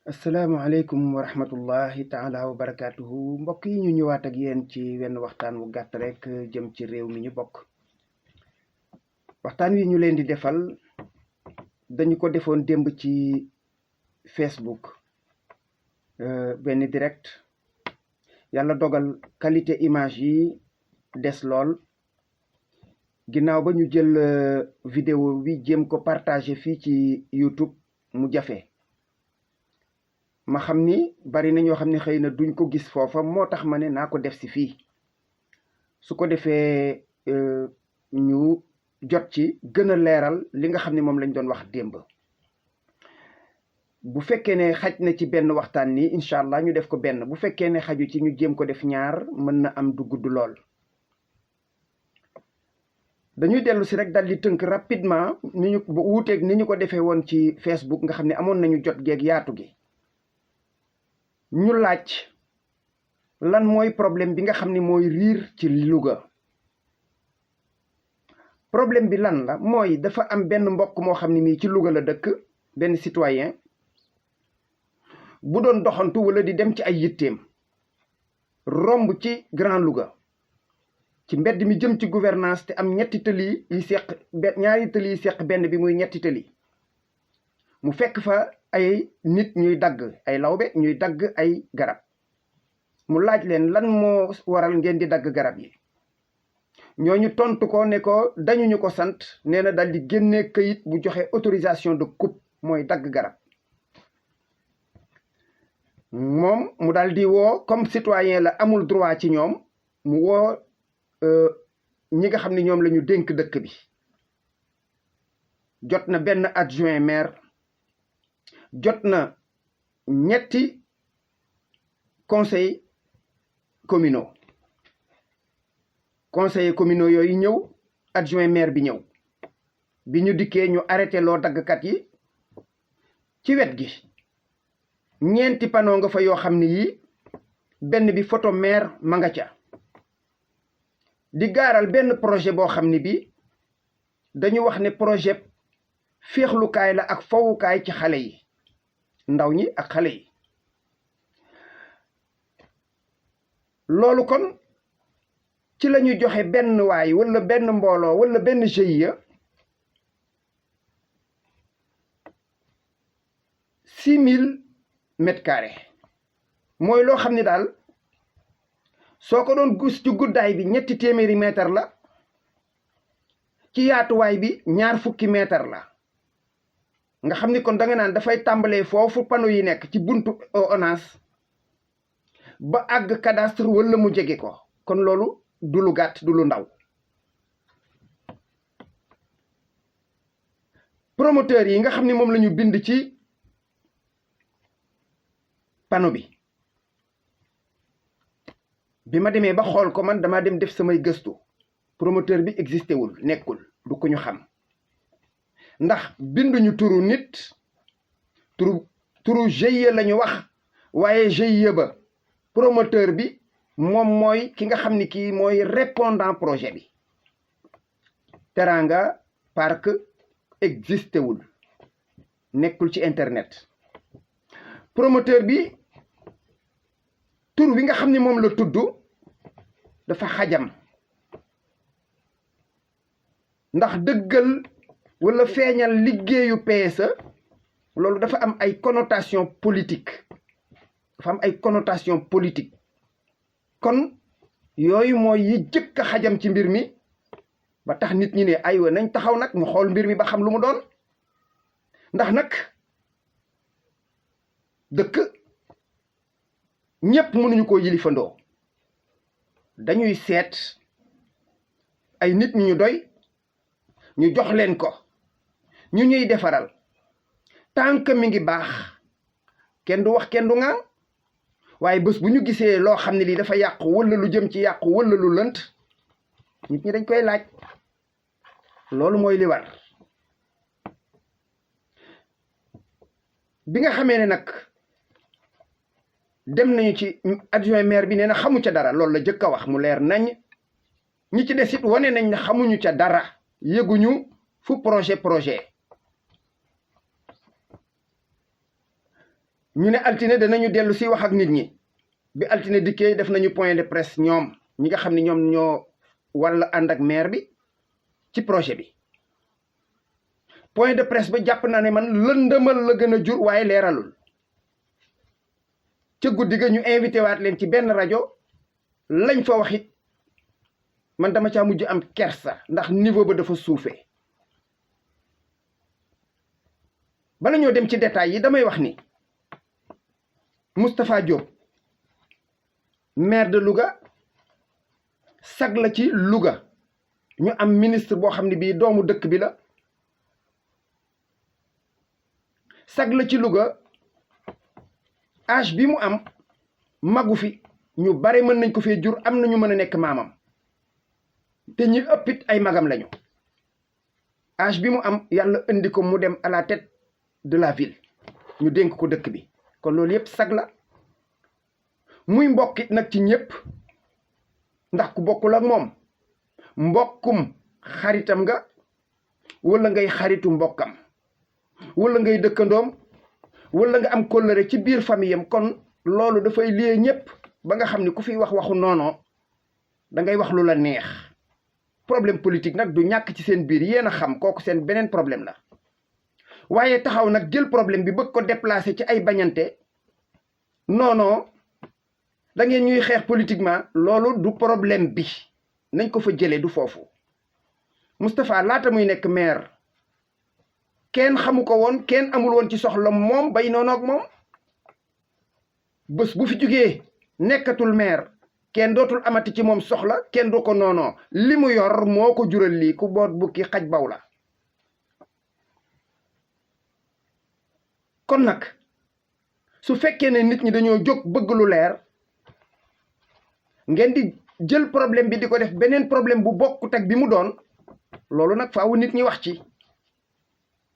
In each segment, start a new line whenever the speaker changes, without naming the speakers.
asalaamaaleykum wa rahmatullahi taala wa barakaatuhu mbokk yi ñu ñëwaat ak yéen ci wenn waxtaan wu gàtt rek jëm ci réew mi ñu bokk. waxtaan wi ñu leen di defal dañu ko defoon démb ci Facebook benn direct. yàlla dogal qualité image yi des lool ginnaaw ba ñu jël vidéo bi jéem ko partager fii ci YouTube mu jafe. ma xam ni bari na ñoo xam ne xëy na duñ ko gis foofa moo tax ma ne naa ko def si fii su ko defee ñu jot ci gën a leeral li nga xam ne moom lañ doon wax démb. bu fekkee ne xaj na ci benn waxtaan ni incha allah ñu def ko benn, bu fekkee ne xaju ci ñu jéem ko def ñaar, mën na am du gudd lool. dañuy dellu si rek dal di tënk rapidement ni ñu wuuteeg ni ñu ko defee woon ci Facebook nga xam ne amoon nañu jot geeg yaatu gi. ñu laaj lan mooy problème bi nga xam ni mooy riir ci Louga. problème bi lan la mooy dafa am benn mbokk moo xam ne mii ci Louga la dëkk, benn citoyen bu doon doxantu wala di dem ci ay yitteem romb ci Grand Louga ci mbedd mi jëm ci gouvernance te am ñaari tëli yi seq benn bi muy ñetti tëli. mu fekk fa ay nit ñuy dagg, ay lawbe ñuy dagg ay garab. mu laaj leen lan moo waral ngeen di dagg garab yi. ñooñu tontu ko ne ko dañu ñu ko sant, nee na dal di génne këyit bu joxe autorisation de coupe, mooy dagg garab. moom mu dal di woo, comme citoyen la amul droit ci ñoom, mu woo ñi nga xam ne ñoom la ñu dénk dëkk bi. jot na benn adjoint maire, jot na ñetti conseils communaux. conseillers communaux yooyu ñëw, adjoint maire bi ñëw. bi ñu dikkee ñu arrêté loo daggkat yi. ci wet gi ñeenti panneau nga fa yoo xam ne yii benn bi photo maire ma nga ca. di gaaral benn projet boo xam ne bi dañu wax ne projet féexlukaay la ak fowukaay ci xale yi, ndaw ñi ak xale yi. loolu kon ci la ñu joxe benn waay wala benn mbooloo wala benn GIE 6000 mètres carrés. mooy loo xam ne daal soo ko doon gis ci guddaay bi 200 mètres la, ci yaatuwaay bi 20 mètres la. nga xam ni kon da nga naan dafay tàmbalee foofu panneau yi nekk ci buntu ONAS ba àgg cadastre wala mu jege ko. kon loolu du lu gàtt, du lu ndaw. promoteur yi nga xam ni moom la ñu bind ci panneau bi ma demee ba xool ko, man dama dem def samay gëstu. promoteur bi existé wul, nekkul, du ko ñu xam. ndax binduñu turu nit, turu GIE la ñu wax, waaye GIE ba promoteur bi moom mooy ki nga xam ni kii mooy répondant projet bi. Teranga Parc existé wul, nekkul ci internet. promoteur bi tur bi nga xam ni moom la tudd dafa xajam, ndax dëggal wala feeñal liggéeyu PSE loolu dafa am ay connotation politique, kon yooyu mooy yi jëkk a xajam ci mbir mi, ba tax nit ñi ne aywa nañ taxaw nag ñu xool mbir mi ba xam lu mu doon. ndax nag dëkk ñépp mënuñu koo yilifandoo, dañuy seet ay nit ñu doy ñu jox leen ko, ñu ñuy defaral. tant que mi ngi baax kenn du wax, kenn du ŋaan. waaye bés bu ñu gisee loo xam ne lii dafa yàqu wala lu jëm ci yàqu wala lu lënt, nit ñi dañ koy laaj. loolu mooy li war. bi nga xamee ne nag dem nañu ci adjoint maire bi, nee na xamu ca dara. loolu la jëkk a wax mu leer nañ. ñi ci des it wane nañ ne xamuñu ca dara, yëguñu fu projet. ñu ne altine danañu dellu si wax ak nit ñi bi altine dikkee def nañu point de presse ñoom ñi nga xam ne ñoom ñoo walla ànd ak maire bi ci projet bi point de presse ba jàpp naa ne man lëndëmal la gën a jur waaye leeralul ca guddi ga ñu invité waat leen ci benn rajo lañ fa wax it man dama caa mujj am kersa ndax niveau ba dafa suufee bala ñoo dem ci détails yi damay wax ni Moustapha Diop maire de Louga sag la ci Louga ñu am ministre boo xam ne bii doomu dëkk bi la sag la ci Louga âge bi mu am magu fi ñu bare mën nañ ko fee jur am na ñu mën a nekk maamam te ñi ëppit ay magam lañu âge bi mu am yàlla indi ko mu dem à la tête de la ville ñu dénk ko dëkk bi kon loolu yëpp sag la muy mbokkit nag ci ñëpp ndax ku bokkul ak moom mbokkum xaritam nga wala ngay xaritu mbokkam wala ngay dëkkandoom wala nga am kóllëre ci biir famille am kon loolu dafay lié ñëpp ba nga xam ni ku fi wax waxu noonoo da ngay wax lu la neex problème politique nag du ñàkk ci seen biir yéen a xam kooku seen beneen problème la waaye taxaw nag jël problème bi bëgg ko déplacer ci ay bañante non da ngeen ñuy xeex politiquement loolu du problème bi nañ ko fa jëlee du foofu Moustapha laata muy nekk maire kenn xamu ko woon kenn amul woon ci soxla moom bay noonu ak moom bés bu fi jugee nekkatul maire kenn dootul amati ci moom soxla kenn du ko noonoo li mu yor moo ko jural lii ku boot bukki xaj baw la kon nag su fekkee ne nit ñi dañoo jóg bëgg lu leer ngeen di jël problème bi di ko def beneen problème bu bokkut ak bi mu doon loolu nag faaw nit ñi wax ci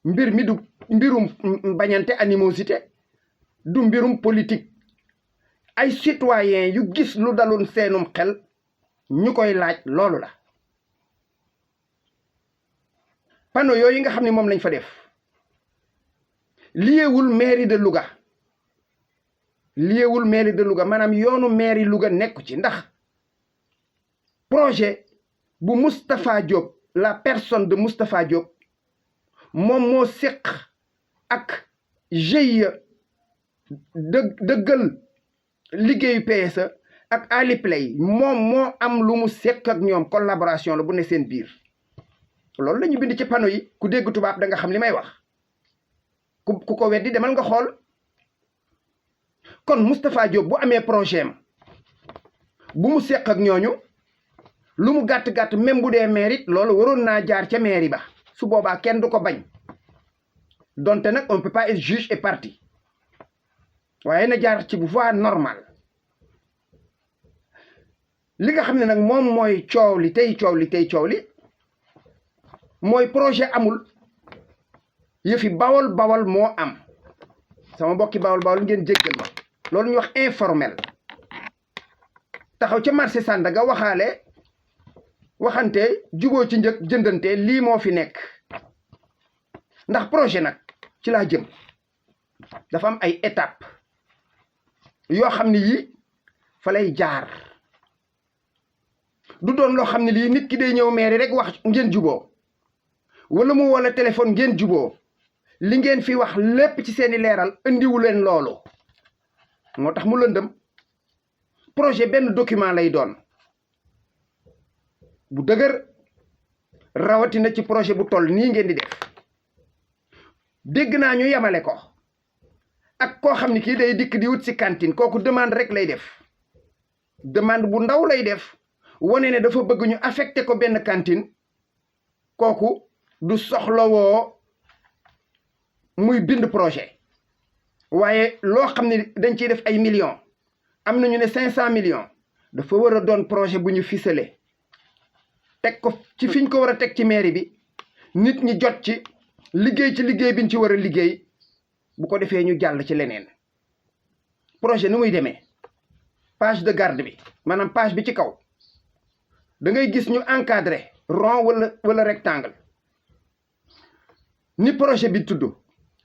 mbir mi du mbirum bañante animosité du mbirum politique ay citoyen yu gis lu daloon seenum xel ñu koy laaj loolu la panneau yooyu nga xam ne moom lañ fa def liyeewul mairie de Louga maanaam yoonu mairie Louga nekku ci ndax projet bu Moustapha Diop la personne de Moustapha Diop moom moo séq ak GIE dëggal liggéeyu PSE ak Aliplay moom moo am lu mu séq ak ñoom collaboration la bu ne seen biir loolu la ñu bind ci panneau yi ku dégg tubaab da nga xam li may wax ku ko weddi demal nga xool kon Moustapha Diop bu amee projet am bu mu séq ak ñooñu lu mu gàtt-gàtt même bu dee maire it loolu waroon naa jaar ca mairie ba su boobaa kenn du ko bañ donte nag on peut pas être juge et partie waaye na jaar ci voie normale li nga xam ne nag moom mooy coow li mooy projet amul yëfi bawol moo am sama mbokki bawol ngeen jéggal ma loolu ñu wax informel taxaw ca marché Sandaga waxante juboo ci njëkk jëndante lii moo fi nekk ndax projet nag ci laa jëm dafa am ay étape yoo xam ne yii fa lay jaar du doon loo xam ne lii nit ki day ñëw mairie rek wax ngeen juboo wala mu wala téléphone ngeen juboo li ngeen fi wax lépp ci seeni leeral indiwu leen loolu moo tax mu lëndëm projet benn document lay doon bu dëgër rawatina ci projet bu toll nii ngeen di def dégg naa ñu yemale ko ak koo xam ne kii day dikk di wut si cantine kooku demande rek lay def demande bu ndaw lay def wane ne dafa bëgg ñu affecté ko benn cantine kooku du soxlawoo muy bind projet waaye loo xam ne dañ ciy def ay millions am nañu ne 500 millions dafa war a doon projet bu ñu ficelé teg ko ci fiñ ko war a teg ci mairie bi nit ñi jot ci liggéey biñ ci war a liggéey bu ko defee ñu jàll ci leneen projet nu muy demee page de garde bi maanaam page bi ci kaw da ngay gis ñu encadré rond wala rectangle ni projet bi tudd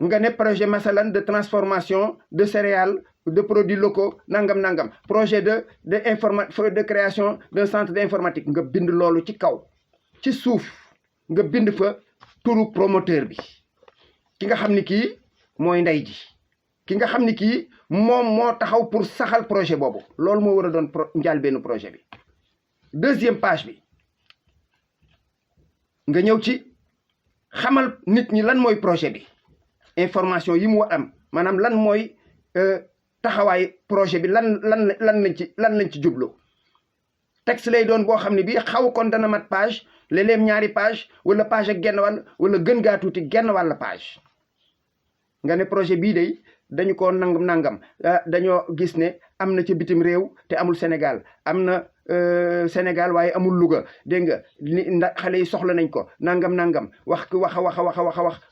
nga ne projet masalan de transformation de céréales de produits locaux nangam projet de création d'un centre d'informatique nga bind loolu ci kaw ci suuf nga bind fa turu promoteur bi ki nga xam ni kii mooy ndey ji ki nga xam ni kii moom moo taxaw pour saxal projet boobu loolu moo war a doon njàlbeenu projet bi. deuxième page bi nga ñëw ci xamal nit ñi lan mooy projet bi information yi mu war am maanaam lan mooy taxawaay projet bi lan lañ ci jublu texte lay doon boo xam ne bii xaw kon dana mat page léeg-léeg ñaari page wala page ak genn wàll wala gën gaa tuuti genn wàll page nga ne projet bii day dañu ko nangam dañoo gis ne am na ci bitim réew te amul Sénégal am na Sénégal waaye amul Louga dégg nga xale yi soxla nañ ko nangam wax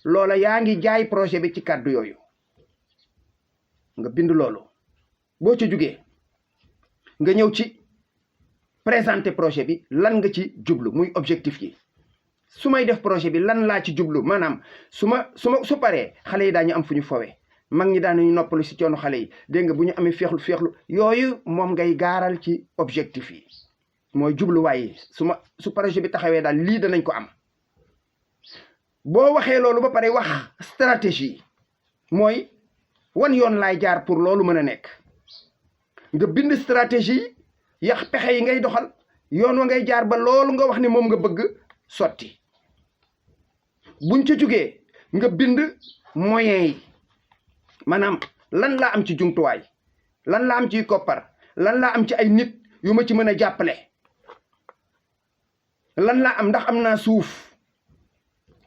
loola yaa ngi jaay projet bi ci kàddu yooyu nga bind loolu boo ci jugee nga ñëw ci présenter projet bi lan nga ci jublu muy objectif yi su may def projet bi lan laa ci jublu maanaam su paree xale yi daañu am fu ñu fowee mag ñi daanuñu noppalu si coono xale yi dégg nga bu ñu amee féexlu yooyu moom ngay gaaral ci objectif yi mooy jubluwaay yi su projet bi taxawee daal lii danañ ko am. boo waxee loolu ba pare wax stratégie mooy wan yoon laay jaar pour loolu mën a nekk nga bind stratégie yax pexe yi ngay doxal yoon wa ngay jaar ba loolu nga wax ni moom nga bëgg sotti buñ ci jugee nga bind moyens yi maanaam lan laa am ci jumtuwaay lan laa am ci koppar lan laa am ci ay nit yu ma ci mën a jàppale lan laa am ndax am naa suuf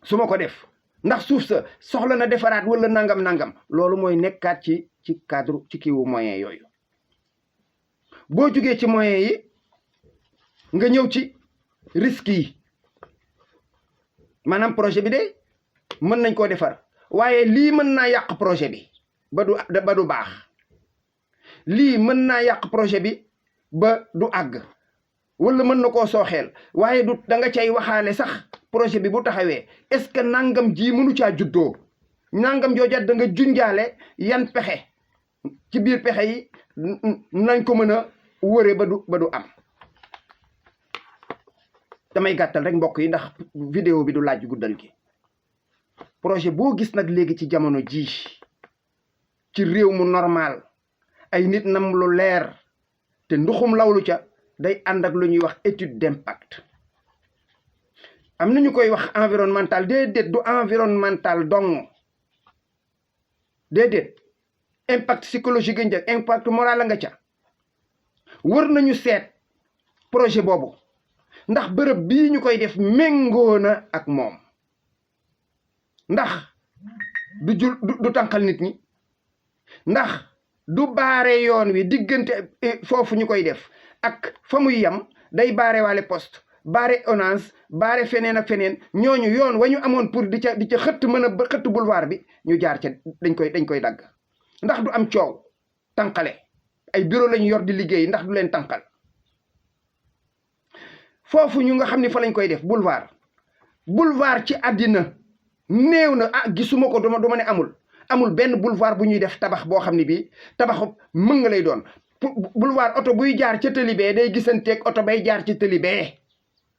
su ma ko def ndax suuf sa soxla na defaraat wala nangam loolu mooy nekkaat ci cadre ci kiiwu moyens yooyu boo jugee ci moyens yi nga ñëw ci risques yi maanaam projet bi de mën nañ koo defar waaye lii mën naa yàq projet bi ba du baax lii mën naa yàq projet bi ba du àgg wala mën na koo sooxeel waaye du da nga cay waxaale sax projet bi bu taxawee est-ce que nangam ji mënu caa juddoo nangam jooja da nga junjaale yan pexe ci biir pexe yi nañ ko mën a wëre ba du am. damay gàttal rek mbokk yi ndax vidéo bi du laaj guddal gi projet boo gis nag léegi ci jamono ji ci réew mu normal ay nit nam lu leer te nduxum lawlu ca day ànd ak lu ñuy wax étude d'impact am na ñu koy wax environnemental déedéet du environnemental dong déedéet impact psychologique nga impact moral la nga ca wër nañu seet projet boobu ndax bërëb bii ñu koy def méngoo na ak moom ndax du tànqal nit ñi ndax du baare yoon wi diggante foofu ñu koy def ak fa muy yam day baare waale poste baare onance baare feneen ak feneen ñooñu yoon wa ñu amoon pour di ca xëtt mën a xëtt boulevard bi ñu jaar ca dañ koy dagg ndax du am coow tànqale ay bureau lañu yor di liggéey ndax du leen tànqal foofu ñu nga xam ne fa lañ koy def boulevard ci àddina néew na gisuma ko duma ne amul benn boulevard bu ñuy def tabax boo xam ne bii tabaxu mën nga lay doon boulevard oto buy jaar ca tëli bee day gisanteeg oto bay jaar ci tëli bee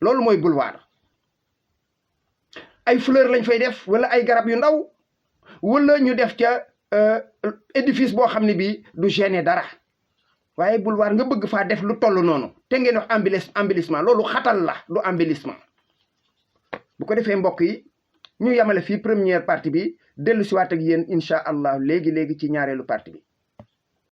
loolu mooy boulevard ay fleur lañ fay def wala ay garab yu ndaw wala ñu def ca édifice boo xam ne bii du gêner dara waaye boulevard nga bëgg faa def lu toll noonu te ngeen wax embellissement loolu xatal la du embellissement bu ko defee mbokk yi ñu yamale fii première partie bi dellu siwaat ak yéen incha allah léegi ci ñaareelu partie bi